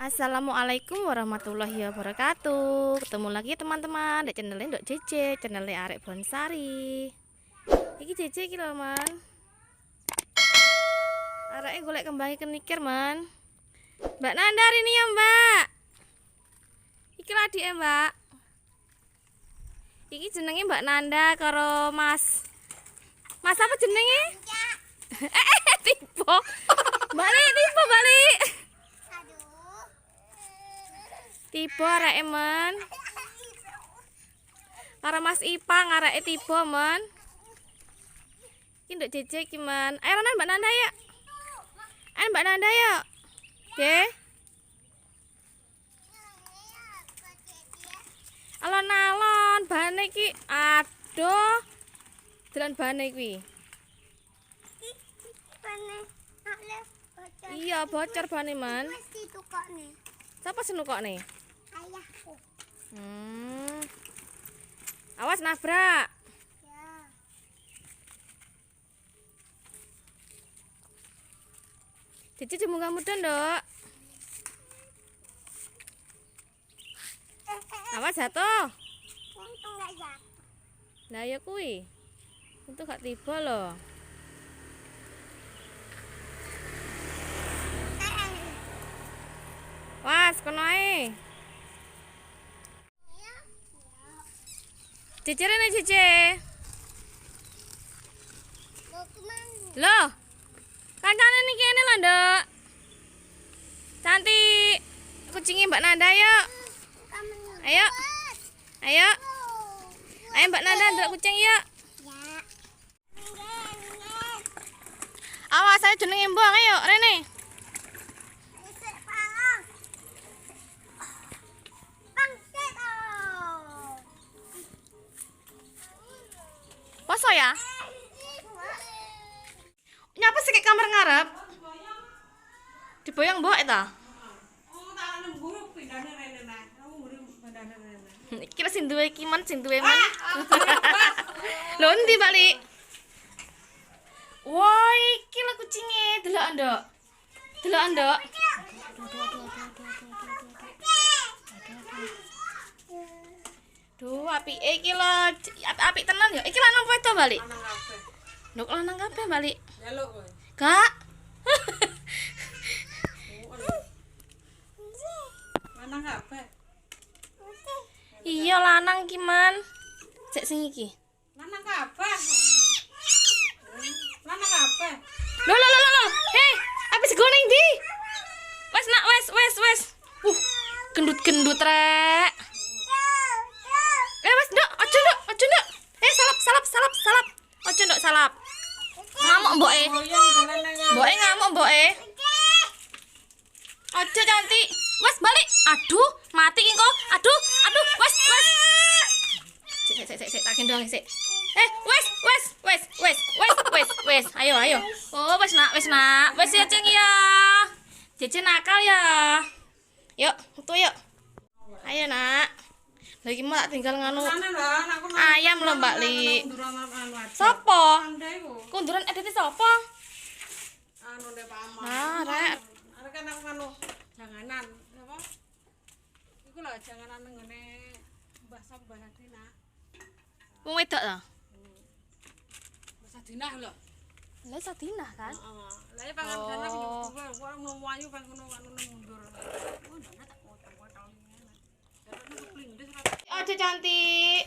Assalamualaikum warahmatullahi wabarakatuh. Ketemu lagi teman-teman di channelnya Nduk JJ, channelnya Arek Bonsari. Iki JJ iki lho, Man. Areke golek kembange kenikir, Man. Mbak Nanda hari ini ya, Mbak. Iki lho adike, Mbak. Iki jenenge Mbak Nanda karo Mas. Mas apa jenenge? Tiba. Balik, tiba balik. Tiba areke, Men. Karo Mas Ipang areke tiba, Men. Iki nduk JJ iki, Men. Ayo rono Mbak Nanda ya. Ayo Mbak Nanda ya. Oke. Alon-alon bane iki. Aduh. Dalan bane kuwi. Iya, bocor bane, Man. Siapa sing nukokne? Ayahku. Awas nabrak. Ya. Cici munggah mudun, Nduk. Awas jatuh. Untung gak jatuh. Lah ya kuwi. Untung gak tiba loh. Was, kono ae. Cici rene, Cici. Mau kemana? Loh. Kancane ning kene lho, Nduk. Cantik. Kucingnya Mbak Nanda yuk. Ayo. Ayo. Ayo Mbak Nanda ndelok kucing yuk. Ya. Awas ayo jenenge mbong ayo rene. Poso ya? Nyapa sih kayak kamar ngarep? Diboyong mbok ta? Oh, tak nang mburi pindahne rene nah. Aku mburi pindahne rene. Iki lho sing duwe iki men, sing duwe men. Lho endi balik? Wah, iki lho kucinge, delok nduk. Delok nduk. Duh, apike iki lho, apik tenan ya. Iki lanang apa wedok balik? Lanang kabeh. Nduk lanang kabeh balik. Njaluk kowe. Kak. Lanang kabeh. Iya lanang ki man. Cek sing iki. Lanang kabeh. Lanang kabeh. Lho lho lho lho. Hei, apa sego ning ndi? Wes nak wes wes wes. Gendut-gendut rek. Wes nduk, aja nduk, aja nduk. Salap salap salap salap. Aja nduk salap. Ngamuk mboke. Boyong jalan nang Mboke ngamuk mboke. Aja cantik. Wes balik. Aduh, mati ki engko. Aduh, aduh, wes wes. Sik sik sik sik tak gendong sik. Wes wes wes wes wes wes wes. Ayo ayo. Oh, wes nak, wes nak. Wes ya Ceng ya. Cece nakal ya. Yuk, metu yuk. Ayo nak. Lagi mau tak tinggal nganu ayam lho Mbak Li. Sopo? Kunduran edite sapa? Anu ndek Pak Amar. Ah, rek. Arek kan aku anu janganan apa? Iku lho janganan nang ngene Mbah Sam Mbah Sadina. Wong wedok ta? Mbah Sadinah lho. Lah Sadinah kan? Heeh. Lah ya pangan sana aku juga kok mau wayu kan kono anu mundur. Oh, ndak tak potong-potong ngene. Jaluk nunggu plindes ora. Aja cantik.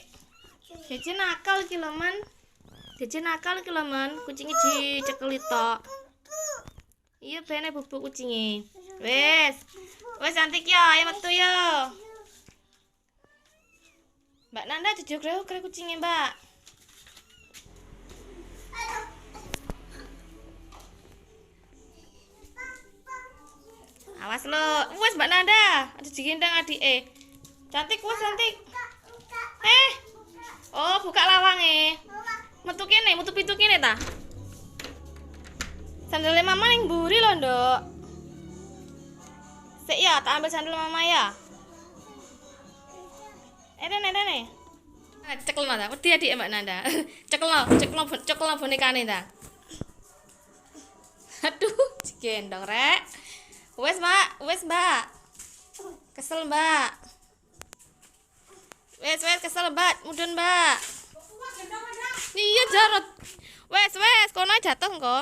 Jeje nakal iki lho, Man. Jeje nakal iki lho, Man. Kucinge dicekeli tok. Iya bene bubuk kucinge. Wes. Wes cantik ya, ayo metu yo. Mbak Nanda jejogreh-greh kucinge, Mbak. Awas lo. Wes Mbak Nanda, aja digendong adike. Cantik wes cantik. Oh, buka lawange. Metu kene, metu pintu kene ta? Sandale mama ning mburi lho, Nduk. Sik ya, tak ambil sandal mama ya. Rene, rene. Nah, cekelno ta. Wedi adik Mbak Nanda. Cekelno, cekelno, cekelno bonekane ta. Aduh, digendong rek. Wes, Mbak, wes, Mbak. Kesel, Mbak. Wes, wes kesel, Mbak. Mudun, Mbak. Iya, jarot. Wes, wes, kono jatuh engko.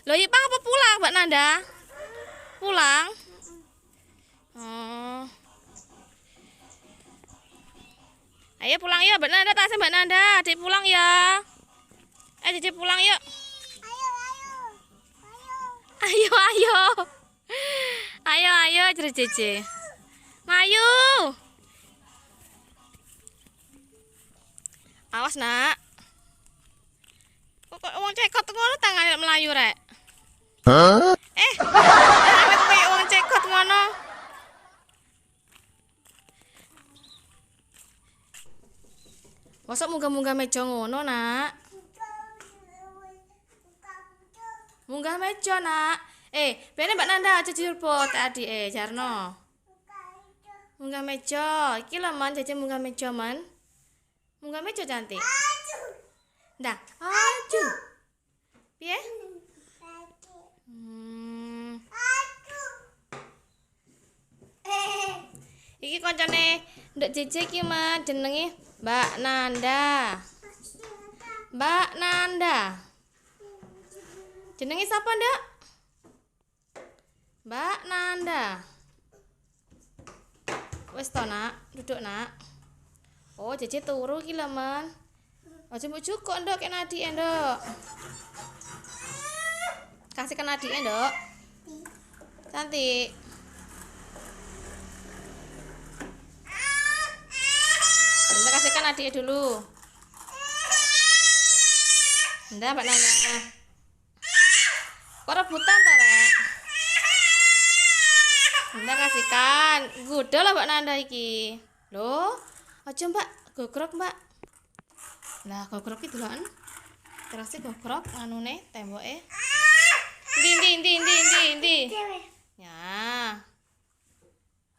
Loh, Ipang apa pulang, Mbak Nanda? Pulang? Oh. Ayo pulang ya, Mbak Nanda, tasnya Mbak Nanda. Adik pulang ya. Cici pulang yuk. Ayo, ayo. Ayo. Ayo, ayo. Ayo, ayo, jere Cici. Mayu. Awas, Nak. Kok wong cekot ngono tangane melayu rek. Hah? Kok wong cekot ngono. Mosok munggah-munggah meja ngono, Nak? Munggah meja, Nak. Bene Mbak Nanda aja jurpo tadi Jarno. Munggah meja. Iki lho, Man, jajan munggah meja, Man. Munggah meja cantik. Ndah, aduh. Piye? Iki koncone nduk Jeje iki, Man, jenenge Mbak Nanda. Mbak Nanda. Jenenge sapa, Nduk? Mbak Nanda. Wis to, Nak, duduk, Nak. Oh, Jeje turu iki lho, Man. Aja mbok jukuk, Nduk, kek adike, Nduk. Kasihkan adike, Nduk. Cantik. Bentar, kasihkan adike dulu. Bentar, Mbak Nana. Kok rebutan toh, Rek? Bentar, kasihkan. Guda lah Mbak Nanda iki. Loh, aja Mbak, gogrok, Mbak. Lah, gogrok iki deloken. Terus gogrok nganune temboke. Ndi ndi ndi ndi ndi ndi. Ya.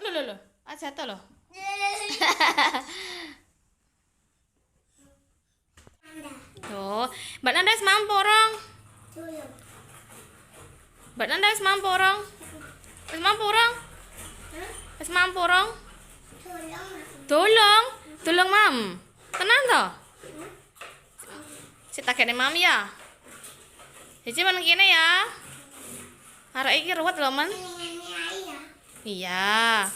Lho lho lho, aja jatuh lho. Tuh, Mbak Nanda wis mampu rong. Mbak Nanda wis mampu rong. Wis mampu rong. Wis mampu rong. Tolong, tolong mam. Tenang toh? Sik tak kene mam ya. Cici men kene ya. Arek iki ruwet lho, Men. Iya.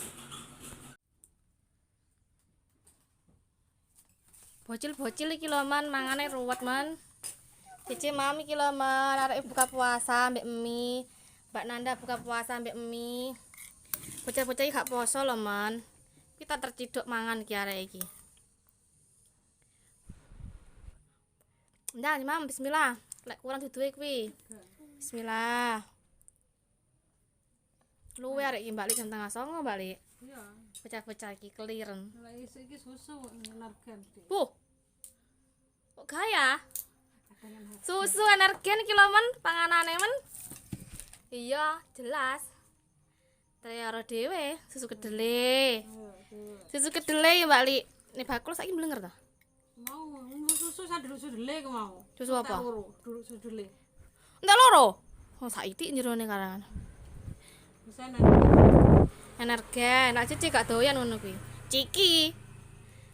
Bocil-bocil iki lho, Man, mangane ruwet, Man. Cici mam iki lho, Man, arek buka puasa ambek mie. Mbak Nanda buka puasa ambek mie. Bocil-bocil iki gak poso lho, Man. Kita terciduk mangan iki arek iki. Ndak, Mam, bismillah. Lek kurang duduhe kuwi. Bismillah. Luwe arek iki Mbak Lik jam 8.30, Mbak Lik. Iya. Bocah-bocah iki keliren. Lah iki susu energen. Puh. Kok gaya? Susu energen iki lho, Men, panganane, Men. Iya, jelas. Treyaro dhewe, susu kedele. Susu kedele ya, Mbak Lik. Nek bakul saiki mlenger ta? Mau susu sak dulu susu dele ku mau. Susu apa? Dulu susu dele. Entek loro. Oh, saiki jerone karangan. Bisa energen. Energen, nek Cici gak doyan ngono kuwi. Ciki.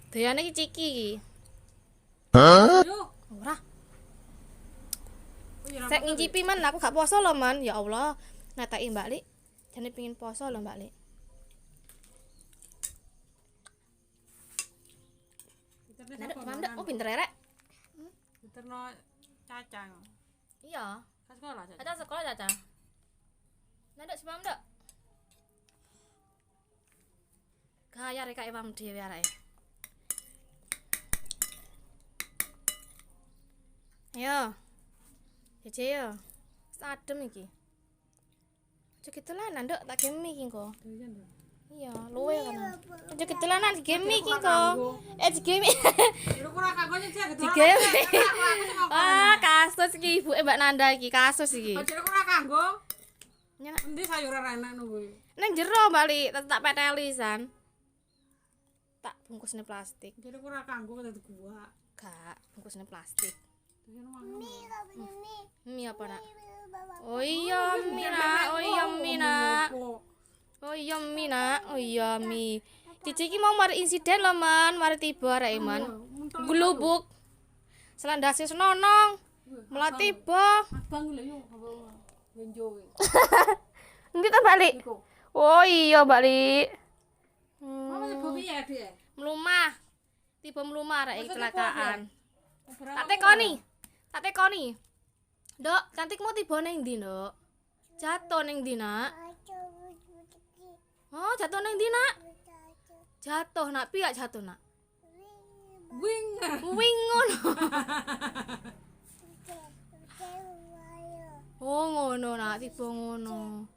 Doyane iki Ciki iki. Hah? Ora. Sek ngincipi, Man, aku gak poso lho, Man. Ya Allah. Neteki Mbak Lik. Jane pengin poso lho, Mbak Lik. Ndak, oh pinter rek. Diterno Caca. Iya. Kan sekolah Caca. Caca sekolah Caca. Ndak sebam ndak. Gaya rek imam dhewe areke. Ayo. Jeje yo. Wis adem iki. Aja gedelanan, Nduk, tak game iki engko. Iya, luwe kan. Aja gedelanan game iki engko. Game. Game. Ah, kasus iki ibuke Mbak Nanda iki, kasus iki. Aja ora kanggo. Endi sayuran enak nunggu. Nang jero Mbak Li, tak peteli san. Tak bungkusne plastik. Jadi ora kanggo dadi gua. Gak, bungkusne plastik. Mie apa nak? Oh iya mie nak, oh iya mie nak. Mi nak. Oh iya Mi. Cici iki mau mari insiden lho Man, mari tiba arek Man. Glubuk. Selandase senonong. Malah tiba. Abang lho yo apa benjo. Endi ta balik? Oh iya balik. Apa tiba piye, Dik? Mlumah. Tiba mlumah arek Masa tiba kecelakaan. Berapa Tak tekoni. Tak tekoni. Nduk, cantikmu tiba ning ndi, Nduk? Jatuh ning ndi, Nak? Oh, jatuh ning ndi, Nak? Jatuh, Nak. Piye jatuh, Nak? Wing. Wing ngono. Oh, ngono, Nak. Tiba ngono.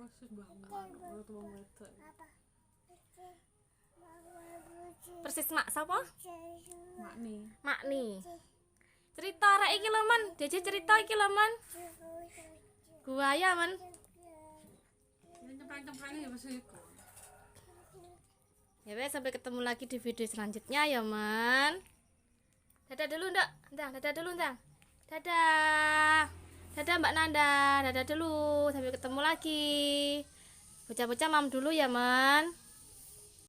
Wes mbah tuwa wedok. Persis mak sapa? Makni. Makni. Cerita arek iki lho, Man. Deje cerita iki lho, Man. Guaya, Man. Ini cempreng-cempreng ya wis iku. Ya wes, sampai ketemu lagi di video selanjutnya ya, Man. Dadah dulu, Nduk. Ndang, dadah dulu, Ndang. Dadah. Dadah Mbak Nanda, dadah dulu. Sampai ketemu lagi. Bocah-bocah mam dulu ya, Man.